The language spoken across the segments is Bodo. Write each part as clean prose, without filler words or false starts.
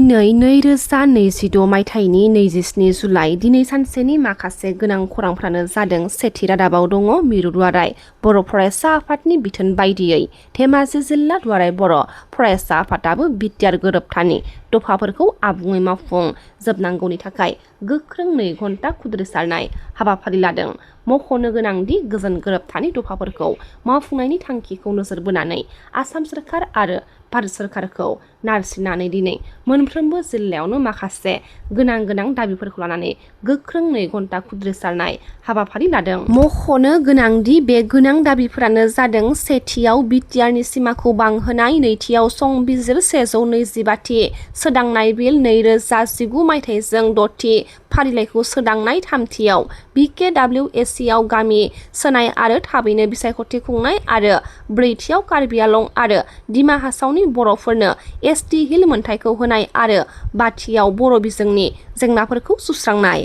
दिनै 2026 मायथाइनि 27 जुलाइ दिनै सानसेनि माखासे गोनां खौरांफ्रानो जादों। सेथि रादाबाव दङ मिरु दुवाराय बर' फरायसा आफादनि बिथोन बायदियै धेमाजि जिल्ला दुवाराय बर' फरायसा आफादाबो बिटिआर गोरोबथानि दफाफोरखौ आबुङै मावफुं जोबनांगौनि थाखाय गोख्रों 2 घन्टा खुद्रिसारनाय हाबाफारि लादों। मख'नो गोनांदि गोजोन गोरोबथानि दफाफोरखौ मावफुंनायनि थांखिखौ नोजोर बोनानै आसाम सोरखार आरो भारत सोरखारखौ नारसिननानै दिनै मोनफ्रोमबो जिल्लायावनो माखासे गोनां दाबिफोरखौ लानानै गोख्रों 2 घन्टा खुद्रिसारनाय हाबाफारि लादों। मख'नो गोनांदि बे गोनां दाबिफोरानो जादों। सेथियाव बिटिआरनि सिमाखौ बांहोनाय, नैथियाव संबिजिर 125थि सोदांनाय बिल 2019 मायथाइजों 6थि फारिलाइखौ सोदांनाय, थामथियाव BKWSआव गामि सोनाय आरो थाबैनो बिसायख'थि खुंनाय आरो ब्रैथियाव कार्बि आलं आरो डिमा हासावनि बर'फोरनो ST हिल मोनथायखौ होनाय आरो बाथियाव बर' बिजोंनि जेंनाफोरखौ सुस्रांनाय।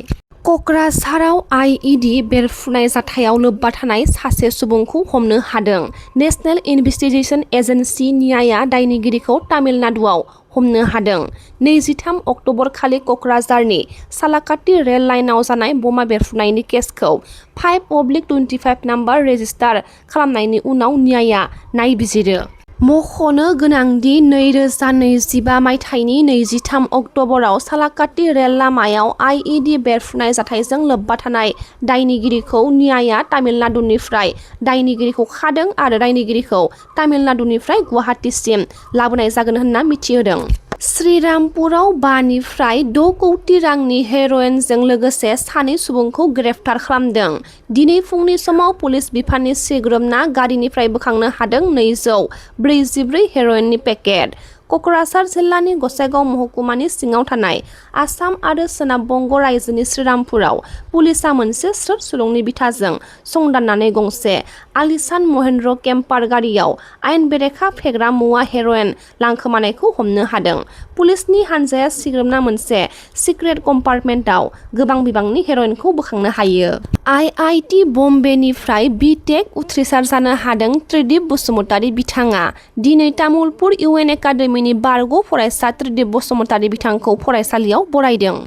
कक्राझाराव IED बेरफ्रुनाय जाथायाव लोब्बा थानाय सासे सुबुंखौ हमनो हादों। नेशनेल इनभेस्टिगेशन एजेन्सि नियाया दायनिगिरिखौ तामिलनाडुआव हमनो हादों। 23 अक्ट'बर खालि कक्राझारनि सालाकाटि रेल लाइनआव जानाय बमा बेरफ्रुनायनि केसखौ 5/25 नाम्बार रेजिस्टार खालामनायनि उनाव नियाया नायबिजिरो। मख'नो गोनांदि 2025 मायथाइनि 23 अक्ट'बराव सालाकाटि रेल लामायाव IED बेरफ्रुनाय जाथायजों लोब्बा थानाय दायनिगिरिखौ नियाया तामिलनाडुनिफ्राय दायनिगिरिखौ खादों आरो दायनिगिरिखौ तामिलनाडुनिफ्राय गुवाहाटीसिम लाबोनाय जागोन होनना मिथिहोदों। श्रीरामपुराव 5 निफ्राय 6 कौटि रांनि हेर'इनजों लोगोसे सानै सुबुंखौ ग्रेप्तार खालामदों। दिनै फुंनि समाव पुलिस बिफाननि सिग्रोमना गारिनिफ्राय बोखांनो हादों 244 हेर'इननि पेकेट। कक्राझार जिल्लानि गसाइगाव महकुमानि सिङाव थानाय आसाम आरो सोनाब बंग रायजोनि श्रीरामपुराव पुलिसा मोनसे स्रोत सुलुंनि बिथाजों संदाननानै गंसे आलिशान महेन्द्र केम्पार गारियाव आयेन बेरेखा फेग्रा मुवा हेर'इन लांखोमानायखौ हमनो हादों। पुलिसनि हानजाया सिग्रोमना मोनसे सिक्रेट कम्पार्टमेन्टआव गोबां बिबांनि हेर'इनखौ बोखांनो हायो। IIT बम्बेनिफ्राय B.Tech उथ्रिसार जानो हादों त्रिदिप बसुमतारी बिथाङा दिनै तामुलपुर UN एकाडेमिनि बारग' फरायसा त्रिदिप बसुमतारी बिथांखौ फरायसालियाव बरायदों।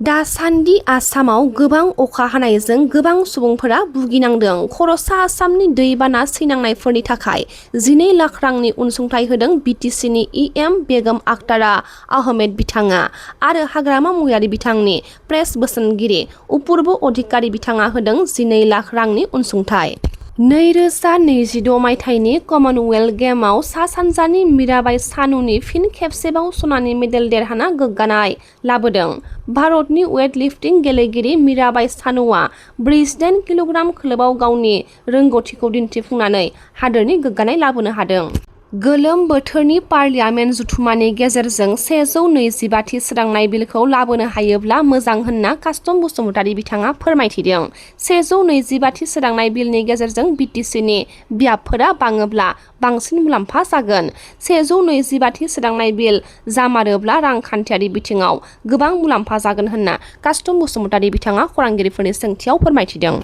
दासान्दि आसामाव गोबां अखा हानायजों गोबां सुबुंफोरा भुगिनांदों। खर'सा आसामनि दैबाना सैनांनायफोरनि थाखाय 12 लाख रांनि अनसुंथाइ होदों BTCनि EM बेगम आखतारा आहमेद बिथाङा आरो हाग्रामा महिलारी बिथांनि प्रेस बोसोनगिरि अपुर्ब अधिकारी बिथाङा होदों 12 लाख रांनि अनसुंथाइ। 2026 मायथाइनि कमनवेल्थ गेम्सआव सा सानजानि मीराबाई चानूनि फिन खेबसेबाव सनानि मेडेल देरहाना गोग्गानाय लाबोदों। भारतनि वेटलिफ्टिं गेलेगिरि मीराबाई चानूआ 48 किल'ग्राम खोलोबआव गावनि रोंग'थिखौ दिन्थिफुंनानै हादोरनि गोग्गानाय लाबोनो हादों। गोलोम बोथोरनि पार्लियामेन्ट जथुमानि गेजेरजों 125थि सोदांनाय बिलखौ लाबोनो हायोब्ला मोजां होनना कास्टम बसुमतारी बिथाङा फोरमायथिदों। 125थि सोदांनाय बिलनि गेजेरजों BTCनि बियाबफोरा बाङोब्ला बांसिन मुलाम्फा जागोन। 125थि सोदांनाय बिल जामारोब्ला रांखान्थियारि बिथिङाव गोबां मुलाम्फा जागोन होनना कास्टम बसुमतारी बिथाङा खौरांगिरिफोरनि सोंथियाव फोरमायथिदों।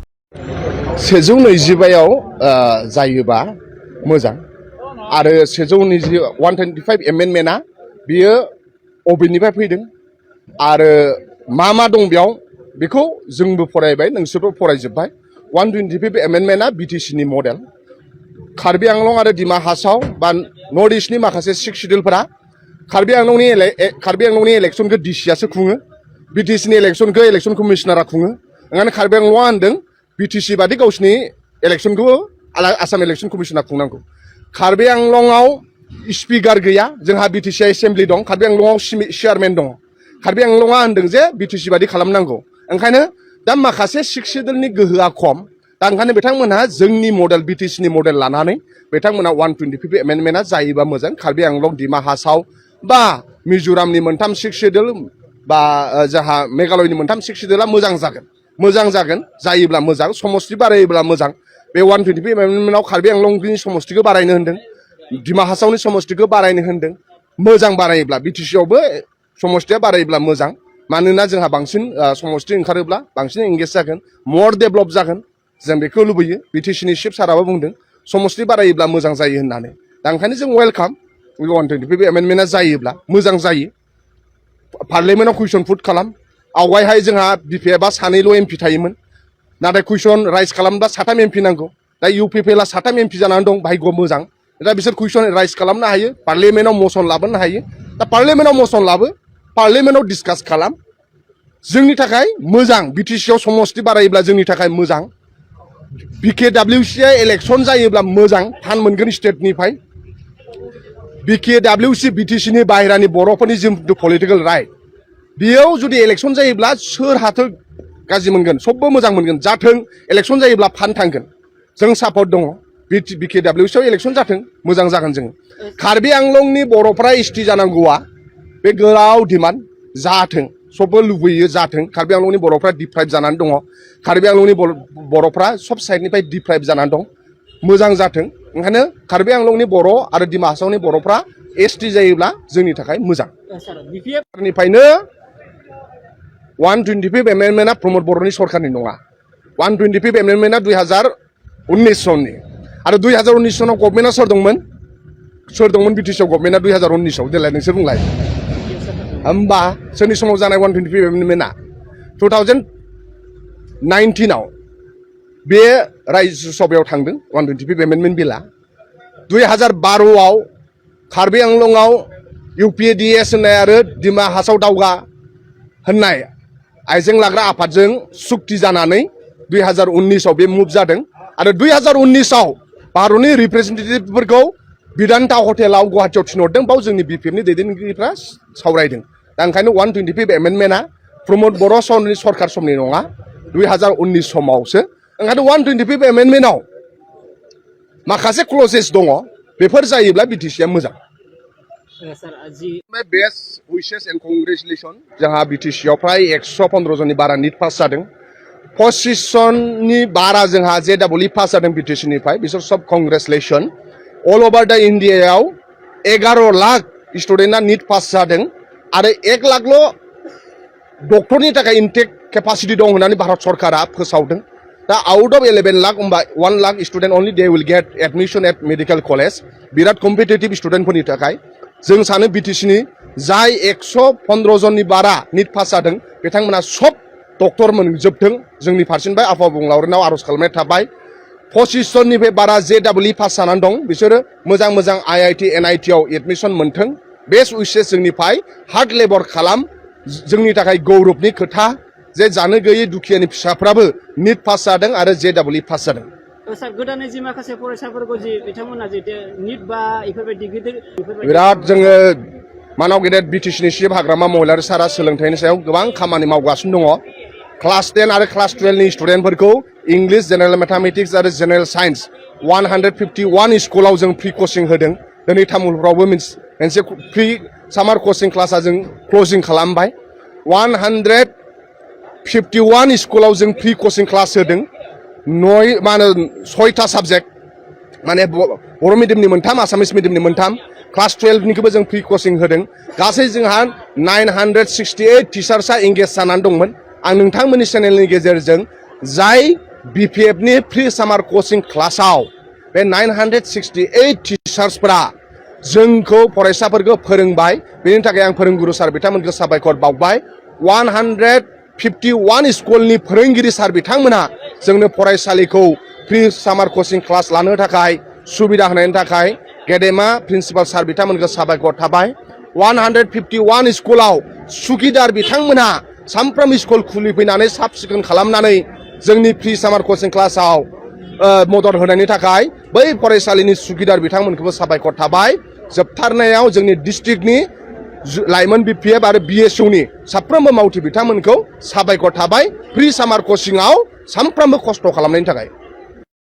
125आव जायोबा मोजां आरो 125 एमेन्डमेन्टआ बियो अबेनिफ्राय फैदों आरो मा दं बेयाव बेखौ जोंबो फरायबाय, नोंसोरबो फरायजोब्बाय। 125 एमेन्डमेन्टआ BTCनि मडेल। कार्बि आंलं आरो डिमा हासाव बा नर्थ इस्टनि माखासे 6 सिडुलफोरा कार्बि आंलंनि इलेक्सनखौ DCआसो खुङो, BTCनि इलेक्सनखौ इलेक्सन कमिशनारा खुङो। ओंखायनो कार्बि आंलंआ होनदों BTC बादि गावसिनि इलेक्सनखौबो आसाम इलेक्सन कमिशना खुंनांगौ। कार्बि आंलंआव स्पिकार गैया, जोंहा BTC एसेम्बलि दं, कार्बि आंलंआव चेयारमेन दङ। कार्बि आंलंआ होनदों जे BTC बादि खालामनांगौ। ओंखायनो दा माखासे 6 सिडुलनि गोहोआ खम, दा ओंखायनो बिथांमोनहा जोंनि मडेल BTCनि मडेल लानानै बिथांमोना 125 एमेन्डमेन्टआ जायोबा मोजां। कार्बि आंलं, डिमा हासाव बा मिज'रामनि मोनथाम 6 सिडुल बा जोंहा मेघालयनि मोनथाम 6 सिडुलआ मोजां जागोन जायोब्ला मोजां, समस्ति बारायोब्ला मोजां। बे 125 एमेन्डमेन्टआव कार्बि आंलंनि समस्तिखौ बारायनो होन्दों, डिमा हासावनि समस्तिखौ बारायनो होन्दों। मोजां बारायोब्ला BTCआवबो समस्तिया बारायोब्ला मोजां, मानोना जोंहा बांसिन समस्ति ओंखारोब्ला बांसिन एंगेज जागोन, मर डेभेलप जागोन। जों बेखौ लुबैयो। BTCनि चिफ साराबो बुंदों समस्ति बारायोब्ला मोजां जायो होननानै। दा ओंखायनो जों वेलकाम 125 एमेन्डमेन्टआ जायोब्ला मोजां जायो। पार्लियामेन्टआव कुइसन पुट खालाम आवगायहाय जोंहा बिपिएफआ सानैल' एमपि थायोमोन नाथाय कुइसन राइज खालामब्ला 7 एमपि नांगौ दा इउपिपिएलआ 7 एमपि जानानै दं भाग्य मोजां दा बिसोर कुइसन राइज खालामनो हायो पार्लियामेन्टआव मसन लाबोनो हायो दा पार्लियामेन्टआव मसन लाबो पार्लियामेन्टआव डिसकास खालाम जोंनि थाखाय मोजां बिटिसिआव समस्ति बारायोब्ला जोंनि थाखाय मोजां बिकेडब्लिउसिआ इलेक्सन जायोब्ला मोजां फान्ड मोनगोन स्टेटनिफ्राय बिकेडब्लिउसि बिटिसिनि बाहेरानि बर'फोरनि जिथु पलिटिकेल राइट बेयाव जुदि इलेक्सन जायोब्ला सोर हाथो गाज्रि मोनगोन सबबो मोजां मोनगोन जाथों इलेक्सन जायोब्ला फान्ड थांगोन जों सापर्ट दङ बिकेडब्लिउसिआव इलेक्सन जाथों मोजां जागोन जों कार्बि आंलंनि बर'फ्रा एसटि जानांगौआ बे गोलाव डिमान्ड जाथों सबबो लुबैयो जाथों कार्बि आंलंनि बर'फ्रा डिप्राइभ जानानै दङ कार्बि आंलंनि बर'फ्रा सब साइडनिफ्राय डिप्राइभ जानानै दं मोजां जाथों ओंखायनो कार्बि आंलंनि बर' आरो डिमा हासावनि बर'फ्रा एसटि जायोब्ला जोंनि थाखाय मोजां निफ्रायनो 125 एमेन्डमेन्टआ प्रमद बर'नि सरकारनि नङा 125 एमेन्डमेन्टआ 2019 सननि आरो 2019 सनाव गभर्नमेन्टआ सोर दंमोन बिटिसिआव गभर्नमेन्टआ 2019आव देलाय नोंसोर बुंलाय होमबा सोरनि समाव जानाय 125 एमेन्डमेन्टआ 2019आव बे राज्यसभायाव थांदों 125 एमेन्डमेन्ट बिलआ 2012आव कार्बि आंलंआव इउपिएडिएस होननाय आरो डिमा हासाव दावगा होननाय आइजें लाग्रा आफादजों सुक्ति जानानै 2019आव बे मुभ जादों आरो 2019आव भारतनि रिप्रेजेन्टेटिभफोरखौ बिदान्ता हटेलाव गुवाहाटीयाव थिनहरदों बाव जोंनि बिपिएफनि दैदेनगिरिफ्रा सावरायदों दा ओंखायनो 125 एमेन्डमेन्टआ प्रमद बर' सरकार समनि नङा 2019 समावसो ओंखायनो 125 एमेन्डमेन्टआव माखासे क्लजेस दङ बेफोर जायोब्ला बिटिसिआ मोजां बेस्ट उइसेस एन्ड कंग्रेचुलेसन जोंहा बिटिसिआव फ्राय 115 जननि बारा निट पास जादों 25 जननि बारा जोंहा जेडब्लिउ पास जादों बिटिसिनिफ्राय बिसोर सब कंग्रेचुलेसन अल ओभार दा इन्डियायाव 11 लाख स्टुडेन्टआ निट पास जादों आरो 1 लाखल' डक्टरनि थाखाय इनटेक केपासिटि दं होननानै भारत सरकारा फोसावदों दा आउट अफ 11 लाख होमबा 1 lakh student only they will get admission at medical college बिराद कम्पिटिटिभ स्टुडेन्टफोरनि थाखाय जों सानो बिटिसिनि जाय 115 जननि बारा निट पास जादों बिथांमोना सब डक्टर मोनजोबथों जोंनि फारसेनिफ्राय आफा बुंलावरिनाव आर'ज खालामनाय थाबाय 25 जननिफ्राय बारा जेडब्लिउ पास जानानै दं बिसोरो मोजां मोजां आइआइटि एनआइटिआव एडमिशन मोनथों बेस्ट उइसेस जोंनिफ्राय हार्ड लेबर खालाम जोंनि थाखाय गौरबनि खोथा जे जानो गैयै दुखियानि फिसाफ्राबो निट पास जादों आरो जेडब्लिउ पास जादों सार गोदानै जि माखासे फरायसाफोरखौ जि बिथांमोना जि निट बा इफोरबायदि गिदिर बिराद जोङो मानाव गेदेर बिटिसिनि चिफ हाग्रामा महिलारि सारा सोलोंथाइनि सायाव गोबां खामानि मावगासिनो दङ क्लास 10 आरो क्लास 12 नि स्टुडेन्टफोरखौ इंलिश जेनेरेल मेथामेटिक्स आरो जेनेरेल साइन्स 151 स्कुलाव जों फ्रि कचिं होदों दिनै तामुलपुरावबो मोनसे फ्रि सामार कचिं क्लासा जों क्लजिं खालामबाय 151 स्कुलाव जों फ्रि कचिं क्लास होदों 6टा साबजेक्ट माने बर' मिडियामनि 3 आसामिस मिडियामनि 3 क्लास 12 निखौबो जों फ्रि कचिं होदों गासै जोंहा 968 टिचार्सआ एंगेज जानानै दंमोन आं नोंथांमोननि चेनेलनि गेजेरजों जाय बिपिएफनि फ्रि सामार कचिं क्लासाव बे 968 टिचार्सफोरा जोंखौ फरायसाफोरखौ फोरोंबाय बेनि थाखाय आं फोरोंगुरु सार बिथांमोनखौ साबायखर बावबाय 151 स्कुलनि फोरोंगिरि सार बिथांमोना जोंनो फरायसालिखौ फ्रि सामार कचिं क्लास लानो थाखाय सुबिदा होनायनि थाखाय गेदेमा प्रिन्सिपाल सार बिथांमोनखौ साबायखर थाबाय 151 स्कुलाव सुगिदार बिथांमोना सामफ्रामबो स्कुल खुलिफैनानै साब सिखोन खालामनानै जोंनि फ्रि सामार कचिं क्लासाव मदद होनायनि थाखाय बै फरायसालिनि सुगिदार बिथांमोनखौबो साबायखर थाबाय जोबथारनायाव जोंनि डिस्ट्रिक्टनि लाइमोन बिपिएफ आरो बिएसइउनि साफ्रोमबो मावथि बिथांमोनखौ साबायखर थाबाय फ्रि सामार कचिंआव सामफ्रामबो खस्थ' खालामनायनि थाखाय